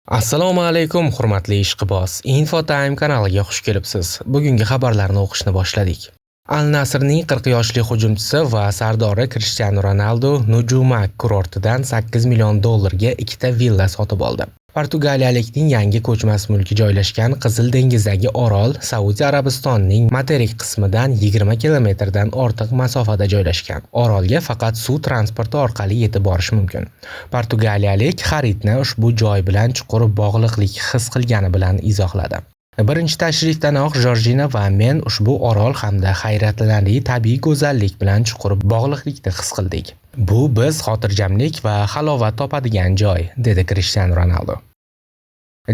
Assalomu alaykum, hurmatli ishqiboz. Infotime kanaliga xush kelibsiz. Bugungi xabarlarni o'qishni boshladik. Al Nasrning 40 yoshli hujumchisi va sardori Krishtianu Ronaldu Nujuma kurortidan 8 million dollarga ikkita villa sotib oldi. Portugaliyalikning yangi ko'chmas mulki joylashgan Qizil dengizdagi orol Saudiya Arabistonining materik qismidan 20 kilometrdan ortiq masofada joylashgan. Orolga faqat suv transporti orqali yetib borish mumkin. Portugaliyalik xaridni ushbu joy bilan chuqur bog'liqlik his qilgani bilan izohladi. Birinchi tashrifdanoq Jorjina va men ushbu orol hamda hayratlanarli tabiiy go'zallik bilan chuqur bog'liqlikni his qildik. Bu biz xotirjamlik va halovat topadigan joy, dedi Krishtianu Ronaldu.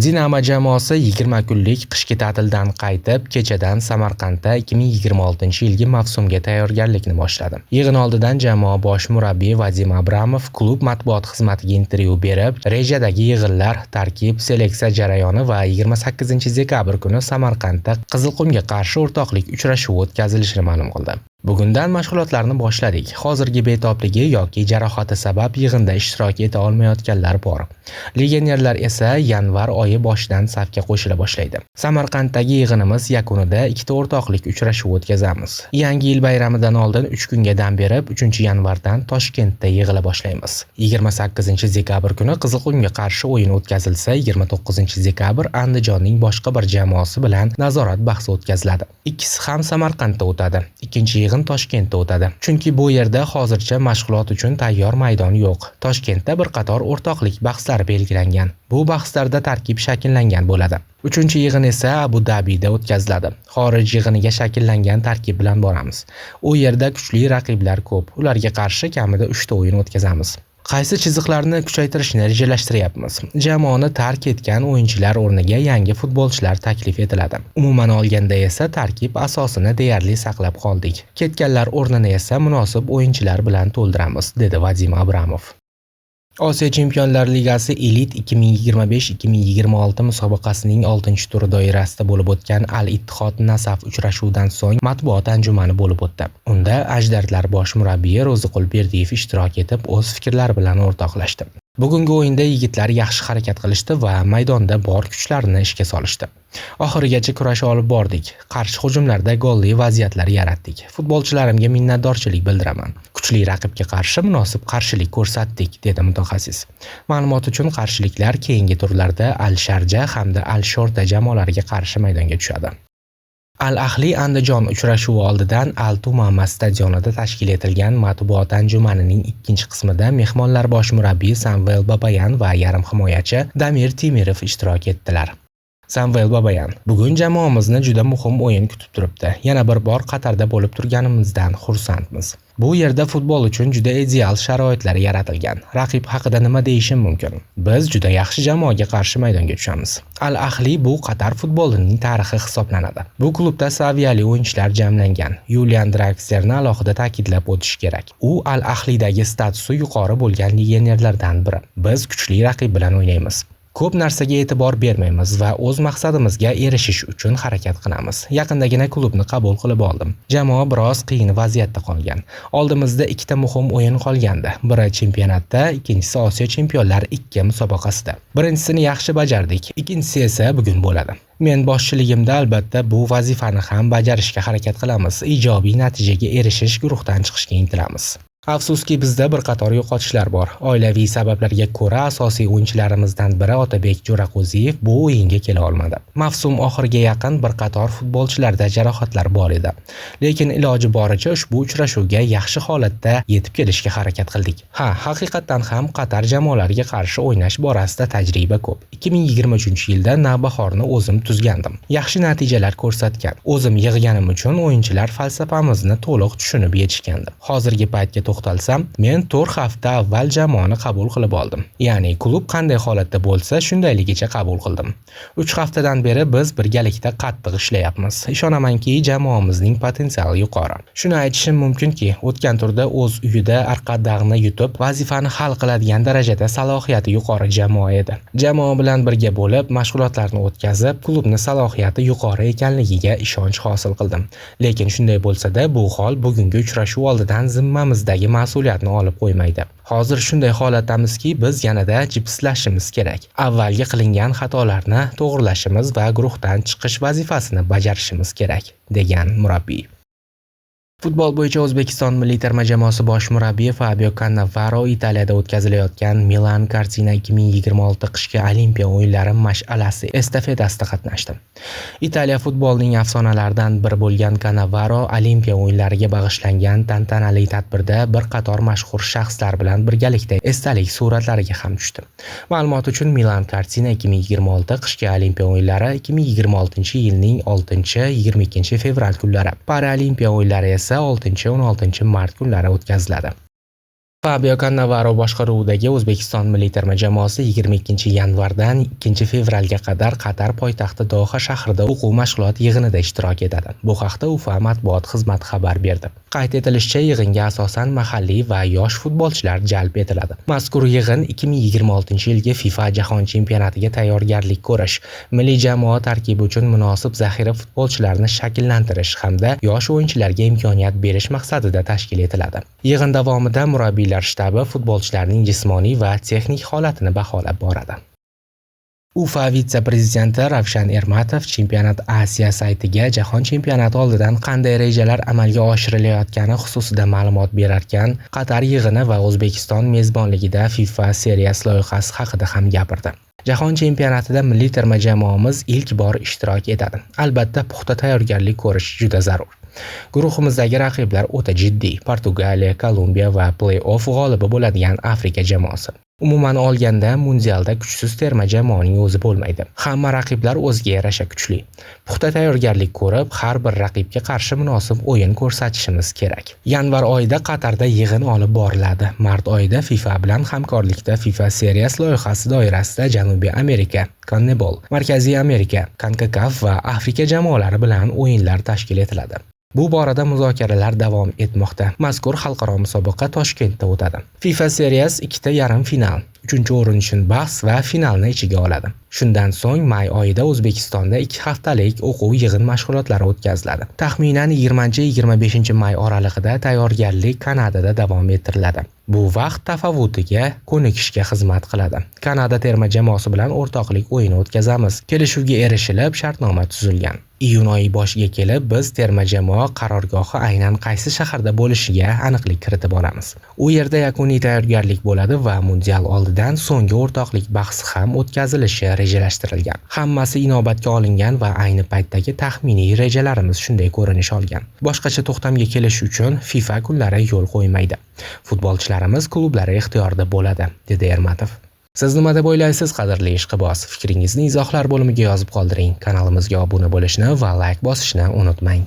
Dinamo jamoasi 20 kunlik qishki ta'tildan qaytib, kechadan Samarqandda 2026-yilgi mavsumga tayyorgarlikni boshladi. Yig'in oldidan jamoa bosh murabbiyi Vadim Abramov klub matbuot xizmatiga intervyu berib, rejadagi yig'inlar, tarkib, seleksiya jarayoni va 28 dekabr kuni Samarqandda Qizilqumga qarshi o'rtoqlik uchrashuvi o'tkazilishini ma'lum qildi. Bugundan mashg'ulotlarni boshladik. Hozirgi betobligi yoki jarohati sabab yig'inda ishtirok eta olmayotganlar bor. Legionerlar esa yanvar oyi boshidan safga qo'shila boshlaydi. Samarqanddagi yig'inimiz yakunida ikkita o'rtoqlik uchrashuvi o'tkazamiz. Yangi yil bayramidan oldin 3 kunga dam berib, 3-yanvardan Toshkentda yig'ila boshlaymiz. 28 dekabr kuni Qizilqumga qarshi o'yin o'tkazilsa, 29 dekabr Andijonning boshqa bir jamoasi bilan nazorat bahsi o'tkaziladi. Ikkisi ham Samarqandda o'tadi. Ikkinchi yig'in Toshkentda o'tadi. Chunki bu yerda hozircha mashg'ulot uchun tayyor maydon yo'q. Toshkentda bir qator o'rtoqlik bahslari belgilangan. Bu bahslarda tarkib shakllangan bo'ladi. Uchinchi yig'in esa Abu Dabida o'tkaziladi. Xorij yig'iniga shakllangan tarkib bilan boramiz. U yerda kuchli raqiblar ko'p. Ularga qarshi kamida 3 ta o'yin o'tkazamiz. Qaysi chiziqlarni kuchaytirishni rejalashtiryapmiz. Jamoani tark etgan o'yinchilar o'rniga yangi futbolchilar taklif etiladi. Umuman olganda esa tarkib asosini deyarli saqlab qoldik. Ketganlar o'rnini esa munosib o'yinchilar bilan to'ldiramiz, dedi Vadim Abramov. Osiyo Chempionlar Ligasi Elit 2025-2026 musobaqasining 6-turi doirasida bo'lib o'tgan Al Ittihod Nasaf uchrashuvidan so'ng matbuot anjumani bo'lib o'tdi. Unda Ajdarlar bosh murabbiyi Ro'ziqul Berdiyev ishtirok etib, o'z fikrlari bilan o'rtoqlashdi. Bugungi o'yinda yigitlar yaxshi harakat qilishdi va maydonda bor kuchlarini ishga solishdi. Oxirigacha kurash olib bordik. Qarshi hujumlarda golli vaziyatlar yaratdik. Futbolchilarimga minnatdorchilik bildiraman. Kuchli raqibga qarshi munosib qarshilik ko'rsatdik, dedi mutaxassis. Ma'lumot uchun, qarshiliklar keyingi turlarda Al Sharja hamda Al Shorta jamoalariga qarshi maydonga tushadi. Al Ahli Andijon uchrashuvi oldidan Al Tumama stadionida tashkil etilgan matbuot anjumanining ikkinchi qismida mehmonlar bosh murabbiyi Samvel Babayan va yarim himoyachi Damir Temirov ishtirok etdilar. Samvel Babayan: Bugun jamoamizni juda muhim o'yin kutib turibdi. Yana bir bor Qatarda bo'lib turganimizdan xursandmiz. Bu yerda futbol uchun juda ideal sharoitlar yaratilgan. Raqib haqida nima deyishim mumkin? Biz juda yaxshi jamoaga qarshi maydonga tushamiz. Al Ahli bu Qatar futbolining tarixi hisoblanadi. Bu klubda saviyali o'yinchilar jamlangan. Yulian Drakslerni alohida ta'kidlab o'tish kerak. U Al Ahlidagi statusi yuqori bo'lgan legionerlardan biri. Biz kuchli raqib bilan o'ynaymiz. Ko'p narsaga e'tibor bermaymiz va o'z maqsadimizga erishish uchun harakat qilamiz. Yaqindagina klubni qabul qilib oldim. Jamoa biroz qiyin vaziyatda qolgan. Oldimizda ikkita muhim o'yin qolgandi. Biri chempionatda, ikkinchisi Osiyo Chempionlar 2 musobaqasida. Birinchisini yaxshi bajardik, ikkinchisi esa bugun bo'ladi. Men boshchiligimda albatta bu vazifani ham bajarishga harakat qilamiz. Ijobiy natijaga erishish, guruhdan chiqishga intilamiz. Afsuski, bizda bir qator yo'qotishlar bor. Oilaviy sabablarga ko'ra asosiy o'yinchilarimizdan biri Otabek Jo'raqo'ziyev bu o'yinga kela olmadi. Mavsum oxiriga yaqin bir qator futbolchilarda jarohatlar bor edi. Lekin iloji boricha ushbu uchrashuvga yaxshi holatda yetib kelishga harakat qildik. Ha, haqiqatdan ham Qatar jamoalariga qarshi o'ynash borasida tajriba ko'p. 2023-yilda Navbahorni o'zim tuzgandim. Yaxshi natijalar ko'rsatgan. O'zim yig'ganim uchun o'yinchilar falsafamizni to'liq tushunib yetishgandi. Hozirgi paytga to'xtalsam, men 4 hafta avval jamoani qabul qilib oldim. Ya'ni klub qanday holatda bo'lsa, shundayligicha qabul qildim. 3 haftadan beri biz birgalikda qattiq ishlayapmiz. Ishonamanki, jamoamizning potensiali yuqori. Shuni aytishim mumkinki, o'tgan turda o'z uyida Arqadag'ni yutib, vazifani hal qiladigan darajada salohiyati yuqori jamoa edi. Jamoa bilan birga bo'lib, mashg'ulotlarni o'tkazib, klubni salohiyati yuqori ekanligiga ishonch hosil qildim. Lekin shunday bo'lsa-da, bu hol bugungi uchrashuv oldidan zimmamizdagi yelkamdagi mas'uliyatni olib qo'ymaydi. Hozir shunday holatdamizki, biz yanada jipslashimiz kerak. Avvalgi qilingan xatolarni to'g'rilashimiz va guruhdan chiqish vazifasini bajarishimiz kerak, degan murabbiy. Futbol bo'yicha O'zbekiston milliy terma jamoasi bosh murabbiyi Fabio Cannavaro Italiyada o'tkazilayotgan Milan Cortina 2026 qishki Olimpiya o'yinlari mash'alasi estafetasida qatnashdi. Italiya futbolining afsonalaridan biri bo'lgan Cannavaro Olimpiya o'yinlariga bag'ishlangan tantanali tadbirda bir qator mashhur shaxslar bilan birgalikda esdalik suratlariga ham tushdi. Ma'lumot uchun, Milan Cortina 2026 qishki Olimpiya o'yinlari 2026-yilning 6-22 fevral kunlari, Paralimpiya o'yinlari esa 6-16 mart kunlari o'tkaziladi. Fabio Cannavaro boshqaruvidagi O'zbekiston milliy terma jamoasi 22 yanvardan 2 fevralga qadar Qatar poytaxti Doha shahrida o'quv mashg'ulot yig'inida ishtirok etadi. Bu haqda UFA matbuot xizmati xabar berdi. Qayd etilishicha, yig'inga asosan mahalliy va yosh futbolchilar jalb etiladi. Mazkur yig'in 2026-yilgi FIFA Jahon chempionatiga tayyorgarlik ko'rish, milliy jamoa tarkibi uchun munosib zaxira futbolchilarni shakllantirish hamda yosh o'yinchilarga imkoniyat berish maqsadida tashkil etiladi. Yig'in davomida murabbiylar shtabi futbolchilarning jismoniy va texnik holatini baholab boradi. UFA vitse-prezidenti Ravshan Ermatov Chempionat Asiya saytiga jahon chempionati oldidan qanday rejalar amalga oshirilayotgani xususida ma'lumot berarkan, Qatar yig'ini va O'zbekiston mezbonligida FIFA Series loyihasi haqida ham gapirdi. Jahon chempionatida milliy terma jamoamiz ilk bor ishtirok etadi. Albatta, puxta tayyorgarlik ko'rish juda zarur. Guruhimizdagi raqiblar o'ta jiddiy: Portugaliya, Kolumbiya va play-off g'olibi bo'ladigan Afrika jamoasi. Umuman olganda, mundialda kuchsiz terma jamoaning o'zi bo'lmaydi. Hamma raqiblar o'ziga yarasha kuchli. Puxta tayyorgarlik ko'rib, har bir raqibga qarshi munosib o'yin ko'rsatishimiz kerak. Yanvar oyida Qatarda yig'in olib boriladi. Mart oyida FIFA bilan hamkorlikda FIFA Series loyihasi doirasida Janubiy Amerika, CONMEBOL, Markaziy Amerika, CONCACAF va Afrika jamoalari bilan o'yinlar tashkil etiladi. Bu borada muzokaralar davom etmoqda. Mazkur xalqaro musobaqa Toshkentda o'tadi. FIFA Series ikkita yarim final, 3-o'rin uchun bahs va finalni ichiga oladi. Shundan so'ng may oyida O'zbekistonda 2 haftalik o'quv yig'in mashg'ulotlari o'tkaziladi. Taxminan 20-25 may oralig'ida tayyorgarlik Kanadada davom ettiriladi. Bu vaqt tafovutiga ko'nikishga xizmat qiladi. Kanada terma jamoasi bilan o'rtoqlik o'yini o'tkazamiz. Kelishuvga erishilib, shartnoma tuzilgan. Iyun oyi boshiga kelib, biz terma jamoa qarorgohi aynan qaysi shaharda bo'lishiga aniqlik kiritib olamiz. U yerda yakuniy tayyorgarlik bo'ladi va mundial oldidan so'nggi o'rtoqlik bahsi ham o'tkazilishi rejalashtirilgan. Hammasi inobatga olingan va ayni paytdagi taxminiy rejalarimiz shunday ko'rinish olgan. Boshqacha to'xtamga kelish uchun FIFA kunlari yo'l qo'ymaydi. Futbolchilarimiz klublari ixtiyorida bo'ladi, dedi Ermatov. Siz nima deb o'ylaysiz, qadrli ishqiboz? Fikringizni izohlar bo'limiga yozib qoldiring. Kanalimizga obuna bo'lishni va layk bosishni unutmang.